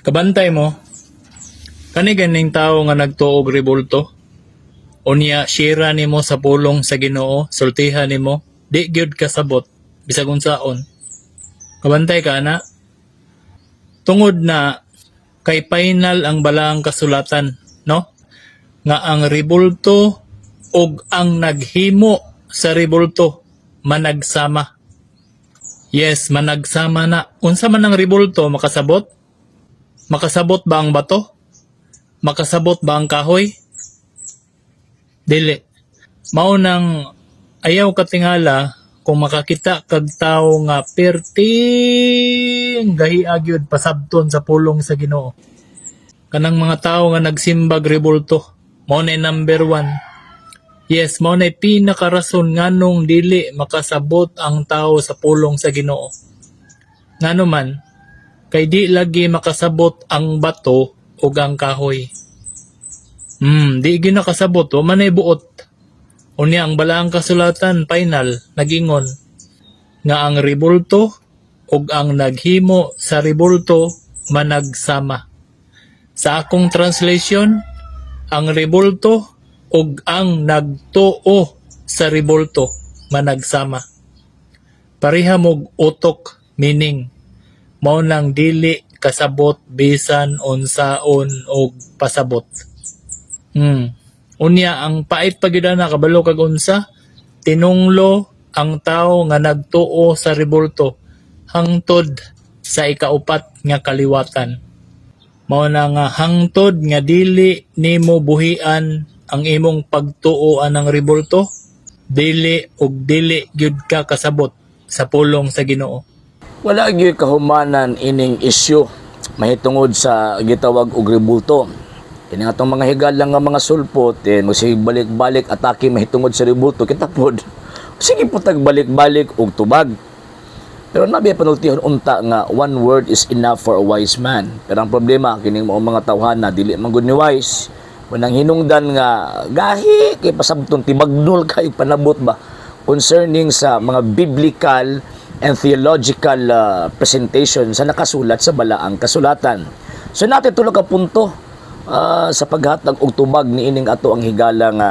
Kabantay mo, kani ganing tao nga nagtuog rebulto, unya share nimo sa pulong sa Ginoo, sultihan nimo, di gyud kasabot bisag unsaon. Kabantay ka ana. Tungod na kay final ang balaang kasulatan, no? Nga ang rebulto ug ang naghimo sa rebulto managsama. Yes, managsama na. Unsa man ang rebulto, makasabot? Makasabot ba ang bato? Makasabot ba ang kahoy? Dili. Mao nang ayaw katingala kung makakita kag tawo nga perting gahi gyud pasabton sa pulong sa Ginoo. Kanang mga tawo nga nagsimbag rebulto, mao na number one. Yes, mao na pinakarason nganong dili makasabot ang tao sa pulong sa Ginoo. Ngano man, kay di lagi makasabot ang bato ug ang kahoy. Di gyud nakasabot, wa man ay buot. Unya ang balaang kasulatan final nagingon nga ang rebulto ug ang naghimo sa rebulto managsama. Sa akong translation, ang rebulto ug ang nagtuo sa rebulto managsama. Pareha mog utok, meaning mao nang dili kasabot bisan unsaon og pasabot. Unya ang pait pa gyud ana, kabalo kag unsa? Tinunglo ang tao nga nagtuo sa rebulto hangtod sa ikaupat nga kaliwatan. Mao na nga hangtod nga dili nimo buhian ang imong pagtuo anang rebulto, dili ug dili gyud ka kasabot sa pulong sa Ginoo. Wala gyud kahumanan ining isyu mahitungod sa gitawag og rebulto. Kini nga atong mga higala nga mga sulpot, eh, magsige balik-balik atake mahitungod sa rebulto, kita pod. Sige po tag balik-balik og tubag. Pero nabi panultihon unta nga one word is enough for a wise man. Pero ang problema kining mao mga tawhana dili man gud ni wise. Manang hinungdan nga gahi kay pasabton, tibagnol kay panabot ba concerning sa mga biblical and theological presentation sa nakasulat sa balaang kasulatan. So natin tulo ka punto sa paghatag og tubag niining ato ang higala nga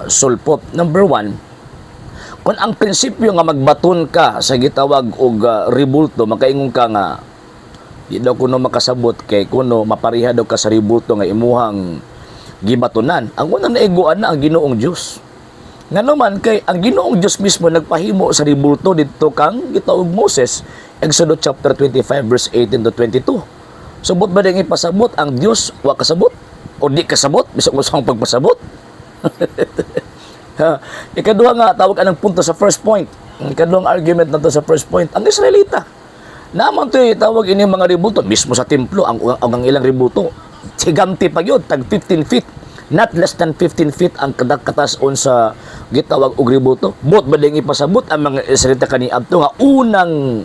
sulpot. Number one, kung ang prinsipyo nga magbaton ka sa gitawag og rebulto, makaingon ka nga di daw kuno makasabot kay kuno mapareha daw ka sa rebulto nga imuhang gibatonan. Ang unang naiguan na ang Ginoong Dios. Ngano man, kay ang Ginoong Dios mismo nagpahimo sa rebulto didto kang gitawag Moses, Exodus chapter 25 verse 18 to 22. So buot ba ding ipasabot ang Dios wa kasabot o di kasabot bisag unsa ang pagpasabot? Ha, ikaduha nga tawag anang punto sa first point. Ang ikaduhang argument nato sa first point, ang Israelita. Naman to tawag ini mga rebulto mismo sa templo ang ilang rebulto. Higante pa gyud, tag 15 feet. Not less than 15 feet ang kataas-on sa gitawag og rebulto. Buot ba ding ipasabot ang mga Israelita kaniadto nga unang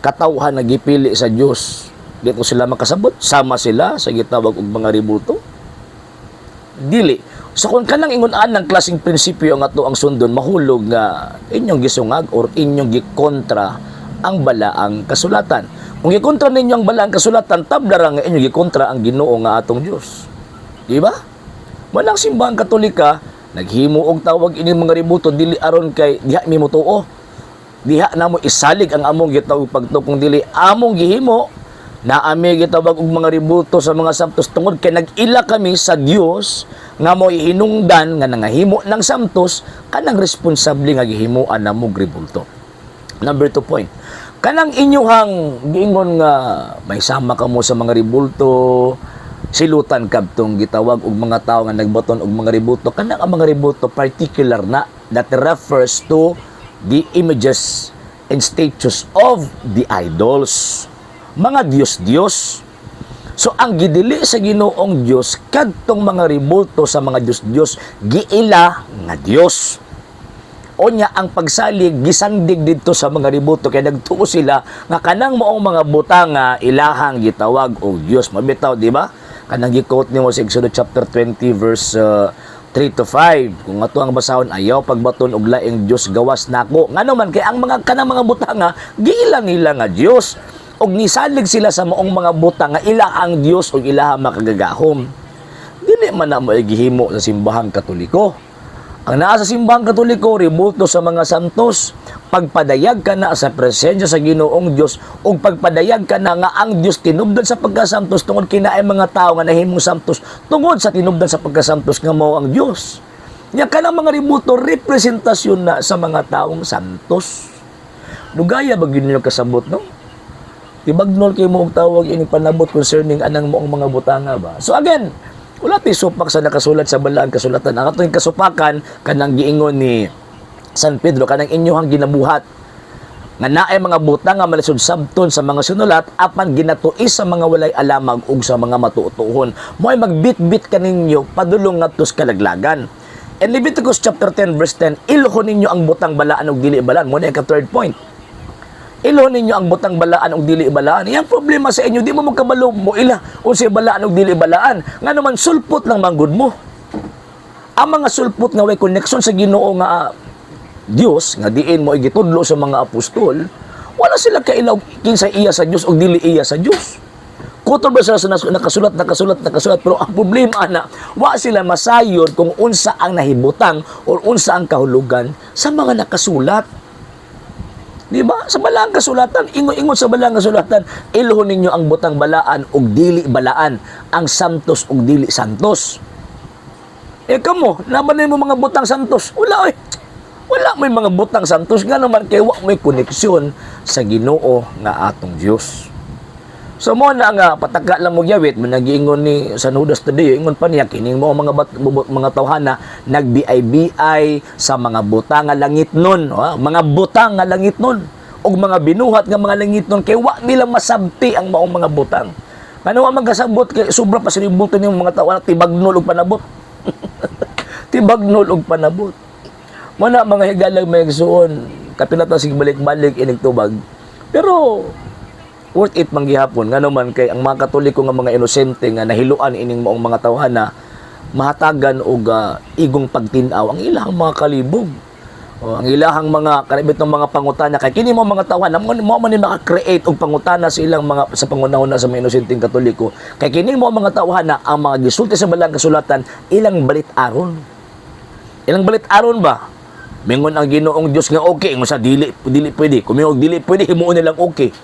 katawhan nga gipili sa Dios? Dito sila makasabot, sama sila sa gitawag og mga rebulto? Dili. So kung kanang ingon ng klaseng prinsipyo ang ato ang sundon, mahulog nga inyong gisungag or inyong gikontra ang balaang kasulatan. Kung gikontra ninyo ang balaang kasulatan, tabla ra nga inyong gikontra ang Ginoo nga atong Dios. Di ba? Walang Simbahang Katolika naghimo og tawag ini mga rebulto dili aron kay diha mi motuo. Diha namo isalig ang among gitawag pagtuo, kung dili among gihimo na ami gitawag og mga rebulto sa mga santos tungod kay nag-ila kami sa Dios nga mo hinungdan nga nangahimo ng santos kanang responsable nga gihimuan namo rebulto. Number two point. Kanang inyuhang giingon nga may sama kamo sa mga rebulto, silutan kadtong gitawag og mga tawo nga nagbaton og mga rebulto, kanang ang mga rebulto particular na that refers to the images and statues of the idols. Mga Diyos-Diyos. So ang gidili sa Ginoong Dios kadtong mga rebulto sa mga Diyos-Diyos, giila nga Dios. Onya ang pagsalig gisandig didto sa mga rebulto kay nagtuo sila nga kanang maong mga butang nga ilahang gitawag og Dios. Mabitaw, di ba? Kanang gi-quote nimo sa Exodus chapter 20 verse 3 to 5. Kung ato ang basahon, "Ayaw pagbaton og laing Dios gawas nako." Ngano man, kay ang mga kanang mga butanga giila nila nga Dios. Ug nisalig sila sa maong mga butang nga ila ang Dios ug ilaha makagagahom. Dili man na mo gihimo sa Simbahang Katoliko. Ang naa sa Simbahang Katoliko, rebulto sa mga santos, pagpadayag ka na sa presensya sa Ginoong Dios ug pagpadayag ka na nga ang Dios tinubdan sa pagkasantos tungod kinaay mga tao nga nahimong santos tungod sa tinubdan sa pagkasantos nga mao ang Dios. Nya kanang mga rebulto, representasyon na sa mga taong santos. Dugaya ba gyud ninyo kasabot, no? Tibagnol kay mo og tawag ini panabot concerning anang moong mga butanga ba. So again, wala ti supak sa nakasulat sa Balaang Kasulatan. Ang atong kasupakan, kanang giingon ni San Pedro, kanang inyohang ginabuhat nga naay mga butang nga malisod sabton sa mga sinulat apan ginatuis sa mga walay alamag ug sa mga matuotuhon. Mo'y magbitbit kaninyo padulong ngadto sa kalaglagan. In Leviticus chapter 10 verse 10, ilhon ninyo ang butang balaan ug dili balaan. Mo na ang third point. Ilhon ninyo ang butang balaan ug dili balaan. Iyang problema sa inyo, di mo magkabalo mo ila unsay balaan ug dili balaan. Nga naman sulpot lang manggod mo. Ang mga sulpot nga way connection sa Ginoo nga Dios nga diin mo igitudlo sa mga apostol, wala sila kailaw kinsa iya sa Dios ug dili iya sa Dios. Kutob ba sila sa nakasulat, nakasulat, nakasulat, pero ang problema na, wa sila masayod kung unsa ang nahibutang or unsa ang kahulugan sa mga nakasulat. Di ba? Sa Balaang Kasulatan, ingon-ingon sa Balaang Kasulatan, ilhon ninyo ang butang balaan ug dili balaan, ang santos ug dili santos. Eh kamo, naman mo mga butang santos? Wala eh. Wala may mga butang santos nga naman kay wa may koneksyon sa Ginoo nga atong Dios. So mo na nga pataka lang mo gyawit man nagiingon ni San Judas Tadeo, ingon pa niya kining mo mga mga tawhana nagbi-bi sa mga butang nga langit nun, ha? Mga butang nga langit nun ug mga binuhat nga mga langit nun kay wa nila masabti ang maong mga butang. Ngano wa magkasabot? Kay sobra pa sinibuto ni mga tawhana, tibagnol og panabot. Tibagnol og panabot. Mana, mga higalang mga igsuon, kapilata sig balik-balik inig tubag. Pero worth it man gihapon, ngano man kay ang mga Katoliko nga mga inosente nga nahiluan ining maong mga tawhana, mahatagan og igong pagtin-aw ang ilang mga kalibog. O, ang ilahang mga kanibit ng mga pangutana, kay kini mo mga tawhana mo mo man ni maka-create og pangutana sa ilang mga sa pangunahon na sa mga inosenteng Katoliko, kay kini mo mga tawhana ang mga gisulti sa Balang Kasulatan ilang balit-aron, ilang balit-aron ba. Mingon ang Ginoong Dios nga okay, ingon sa dili dili pwede. Kung mingon dili pwede, himuon nilang okay.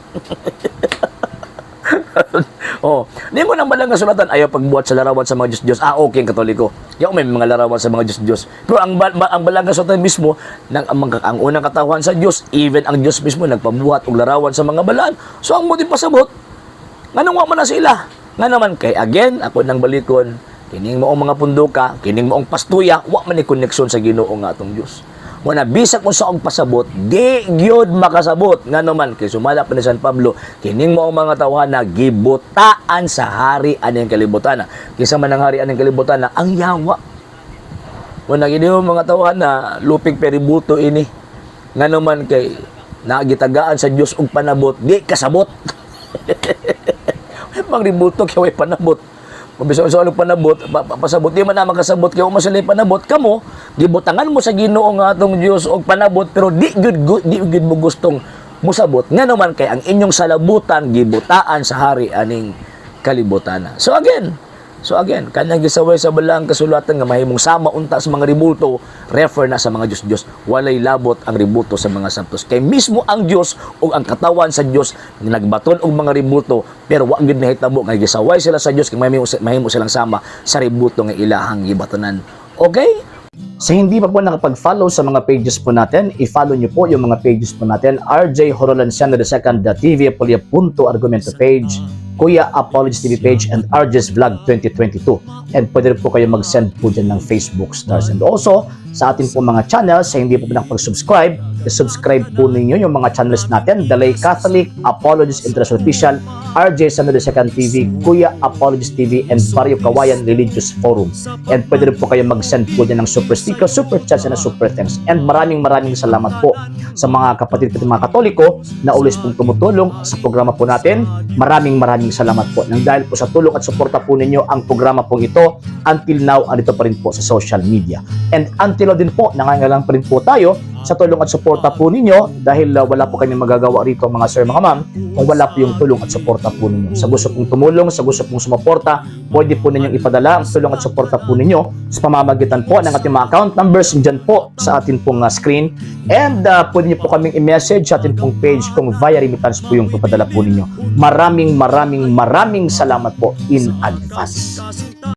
Oh, ningon ang Balang Kasulatan ayaw pagbuhat sa larawan sa mga Diyos-Diyos. Ah, okay ang Katoliko. Yaw may mga larawan sa mga Diyos-Diyos. Pero ang Balang Kasulatan mismo nang ang unang katawhan sa Diyos, even ang Diyos mismo nagpabuhat og larawan sa mga balaan. So ang mo pasabot, nganong wa man na sila? Nga naman kay again, ako nang balikon, kining maong mga punduka, kining maong pastuya, wa man ni koneksyon sa Ginoo nga atong Dios. Mo na bisag unsa og pasabot, di gyud makasabot. Nga naman kay sumala pa ni San Pablo, kining maong mga tawhana gibutaan sa hari aning kalibutan. Kinsa man ang hari aning kalibutan? Ang yawa. Mo na gini mga tawhana, lupig peributo ini. Nga naman kay nagitagaan sa Dios og panabot, di kasabot. Ay, magributo kay way panabot. Kung bisan sa anong panabot, pasabot, di man na makasabot kay uma sila panabot kamo, gibutangan mo sa Ginoo nga atong Dios og panabot, pero di gyud mo gustong musabot, nga naman kay ang inyong salabutan gibutaan sa hari aning kalibutan. So again, kanang gisaway sa Balaang Kasulatan nga mahimong sama unta sa mga rebulto, refer na sa mga Diyos-Diyos. Walay labot ang rebulto sa mga santos. Kay mismo ang Diyos o ang katawan sa Diyos nagbaton og mga rebulto, pero wa gyud nahitabo nga gisaway sila sa Diyos kay mahimo silang sama sa rebulto nga ilahang gibatonan. Okay? Sa hindi pa po nakapag-follow sa mga pages po natin, i-follow nyo po yung mga pages po natin. RJ Horolanciano II, TV Apolia Punto Argumento page, Kuya Apologies TV page, and RJ's Vlog 2022. And pwede rin po kayo mag-send po dyan ng Facebook stars. And also, sa atin po mga channels, sa hindi po nakapag-subscribe, i-subscribe po ninyo yung mga channels natin. The Lay Catholic, Apologies International Official, RJ Samuel II TV, Kuya Apologies TV, and Barrio Kawayan Religious Forum. And pwede rin po kayo mag-send po dyan ng super sticker, super chats, and super thanks. And maraming maraming salamat po sa mga kapatid ko mga Katoliko na always pong tumutulong sa programa po natin. Maraming maraming salamat po. Nang dahil po sa tulong at suporta po ninyo, ang programa pong ito until now andito pa rin po sa social media. And until now din po, nangangailangan pa rin po tayo Sa tulong at suporta po ninyo dahil wala po kami magagawa rito, mga sir, mga ma'am, kung wala po yung tulong at suporta po ninyo. Sa gusto pong tumulong, sa gusto pong sumuporta, pwede po ninyong ipadala ang tulong at suporta po ninyo sa pamamagitan po ng ating mga account numbers dyan po sa atin pong screen. And pwede niyo po kaming i-message sa atin pong page kung via remittance po yung papadala po ninyo. Maraming maraming maraming salamat po in advance.